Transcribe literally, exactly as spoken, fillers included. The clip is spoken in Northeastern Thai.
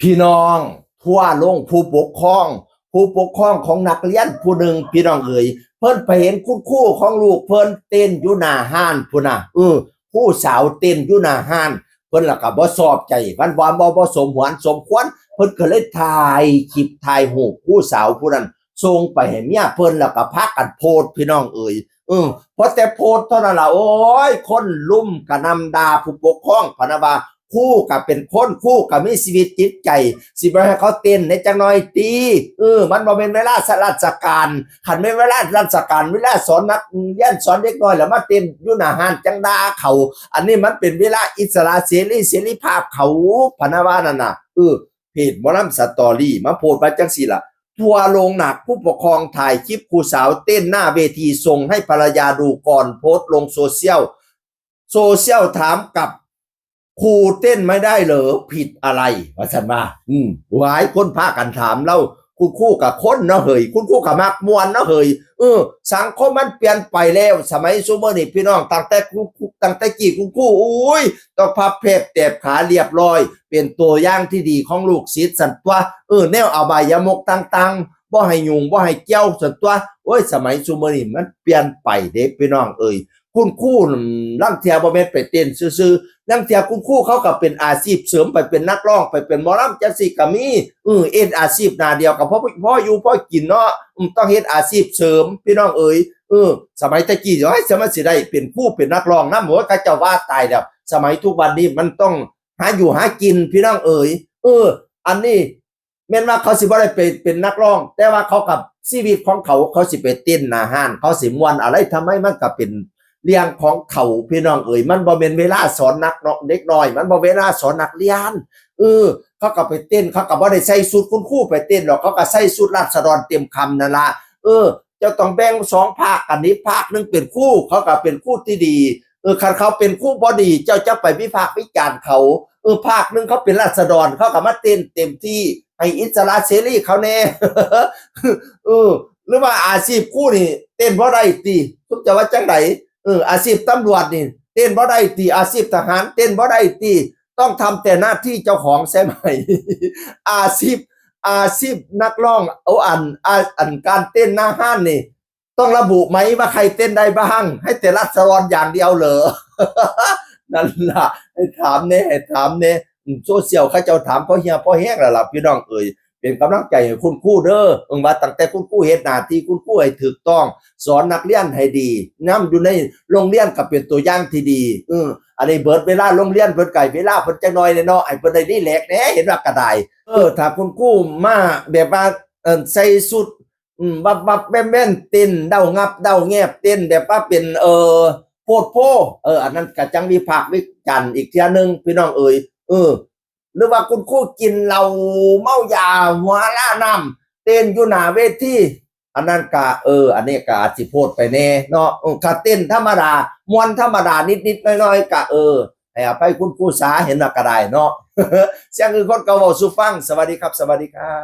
พี่น้อง ทัวร์ลงผู้ปกครอง ผู้ปกครองของนักเรียนผู้หนึ่ง พี่น้องเอ๋ย เพิ่นไปเห็นคุณครูของลูกเพิ่นเต้นอยู่หน้าห้านพุ้นน่ะ เออ ครูสาวเต้นอยู่หน้าห้าน เพิ่นละก็บ่ชอบใจ มันว่าบ่ บ่สมหวนสมควร เพิ่นก็เลยถ่ายคลิปถ่ายรูปครูสาวผู้นั้น ส่งไปให้เมียเพิ่น แล้วก็พากันโพสต์ พี่น้องเอ๋ย เออ พอแต่โพสต์เท่านั้นล่ะ โอ้ย คนลุมกระหน่ำด่าผู้ปกครอง พะนะว่า ครูก็เป็นคน ครูก็มีชีวิตจิตใจ สิบ่ให้เขาเต้นในจักหน่อยติ เออ มันบ่แม่นเวลาราชการ คันแม่นเวลาราชการ เวลาสอนนักเรียน สอนเด็กน้อย แล้วมาเต้นอยู่หน้าห้าน จั่งด่าเขา อันนี้มันเป็นเวลาอิสระเสรี เสรีภาพเขา พะนะว่านั่นน่ะ เออ เพจหมอลำสตอรี่มาโพสต์ว่าจั่งซี้ล่ะ ทัวร์ลงหนัก ผู้ปกครองถ่ายคลิปครูสาวเต้นหน้าเวที ส่งให้ภรรยาดูก่อนโพสต์ลงโซเชียล โซเชียลถามกลับ ครูเต้นไม่ได้เหรอ ผิดอะไร ว่าซั่นว่า อืม หลายคนพากันถามลาว คุณครูก็คนเนาะเฮ้ย คุณครูก็มักม่วนเนาะเฮ้ย เออ สังคมมันเปลี่ยนไปแล้ว สมัยซุมื้อนี้พี่น้อง ตั้งแต่ครู ตั้งแต่กี้คุณครู อุ้ย ต้องพับแพบแตบขาเรียบร้อย เป็นตัวอย่างที่ดีของลูกศิษย์ซั่นตั่ว เออ แนวอบายมุขต่างๆ บ่ให้ยุ่ง บ่ให้เกี่ยวซั่นตั่ว โอ้ย สมัยซุมื้อนี้มันเปลี่ยนไปเด้ พี่น้องเอ๋ย คุณครูนั่นลางเทื่อบ่แม่นไปเต้นซื่อๆ ลางเทื่อคุณครูเขาก็เป็นอาชีพเสริม ไปเป็นนักร้อง ไปเป็นหมอลำจั่งซี้ก็มี เออ เฮ็ดอาชีพหน้าเดียวก็พอ พออยู่พอกินเนาะ อืม ต้องเฮ็ดอาชีพเสริม พี่น้องเอ๋ย เออ สมัยแต่กี้ โอ้ย สมัยสิได้เป็นครูเป็นนักร้องนำ โอ้ย เขาเจ้าว่าตายแล้ว สมัยทุกวันนี้มันต้องหาอยู่หากิน พี่น้องเอ๋ย เออ อันนี้ แม่นว่าเขาสิบ่ได้ไปเป็นนักร้อง แต่ว่าเขากับชีวิตของเขา เขาสิไปเต้นหน้าห้าน เขาสิม่วนอะไร ทำไมมันก็เป็นเรื่องของเขา พี่น้องเอ๋ย มันบ่แม่นเวลาสอนนักเนาะ เด็กน้อย มันบ่เวลาสอนนักเรียน เออ เขาก็ไปเต้น เขาก็บ่ได้ใส่ชุดคุณครูไปเต้นหรอก เขาก็ใส่ชุดราษฎรเต็มคำนั่นล่ะ เออ เจ้าต้องแบ่งสองภาค อันนี้ภาคหนึ่งเป็นครู เขาก็เป็นครูที่ดี เออ คันเขาเป็นครูบ่ดี เจ้าจะไปวิพากษ์วิจารณ์เขา เออ ภาคหนึ่งเขาเป็นราษฎร เขาก็มาเต้นเต็มที่ ให้อิสระเสรีเขาแน่ เออ หรือว่าอาชีพครูนี่เต้นบ่ได้ติ ซุมเจ้าว่าจั่งใด เออ อาชีพตำรวจนี่เต้นบ่ได้ติ อาชีพทหารเต้นบ่ได้ติ ต้องทำแต่หน้าที่เจ้าของใช่ไหม อาชีพ อาชีพนักร้อง เอาอัน อา อันการเต้นหน้าห้านนี่ ต้องระบุไหมว่าใครเต้นได้บ้าง ให้แต่ราษฎรอย่างเดียวเหรอ นั่นล่ะ ให้ถามแน่ ให้ถามแน่ อืม โซเชียลเขาเจ้าถามพอเหี่ยพอแห้งแล้วล่ะ พี่น้องเอ๋ย เป็นกำลังใจให้คุณครูเด้อ เอิ้นว่าตั้งแต่คุณครูเฮ็ดหน้าที่คุณครูให้ถูกต้อง สอนนักเรียนให้ดี นำอยู่ในโรงเรียนก็เป็นตัวอย่างที่ดี เออ อันนี้เบิดเวลาโรงเรียนเพิ่น ไกลเวลาเพิ่นจักหน่อยแน่เนาะ ให้เพิ่นได้รีแลกซ์แหน่ เห็นว่าก็ได้ เออ ถ้าคุณครูมาแบบว่า เอิ่ม ใส่ชุด อืม วับวับแว่นแว่น เต้นเด้างับเด้าแงบ เต้นแบบว่าเป็น เออ โพดโพ เออ อันนั้นก็จั่งวิพากษ์วิจารณ์อีกเทื่อหนึ่ง พี่น้องเอ๋ย เออ หรือว่าคุณครูกินเหล้าเมายาหัวลาน้ำ เต้นอยู่หน้าเวที อันนั้นก็ เออ อันนี้ก็อาจสิโพดไปแน่เนาะ เออ ถ้าเต้นธรรมดา ม่วนธรรมดานิดๆ น้อยๆ ก็ เออ ให้อภัยคุณครูสา เห็นว่าก็ได้เนาะ เสียงคือคนเก่าเว้าสู่ฟัง สวัสดีครับ สวัสดีครับ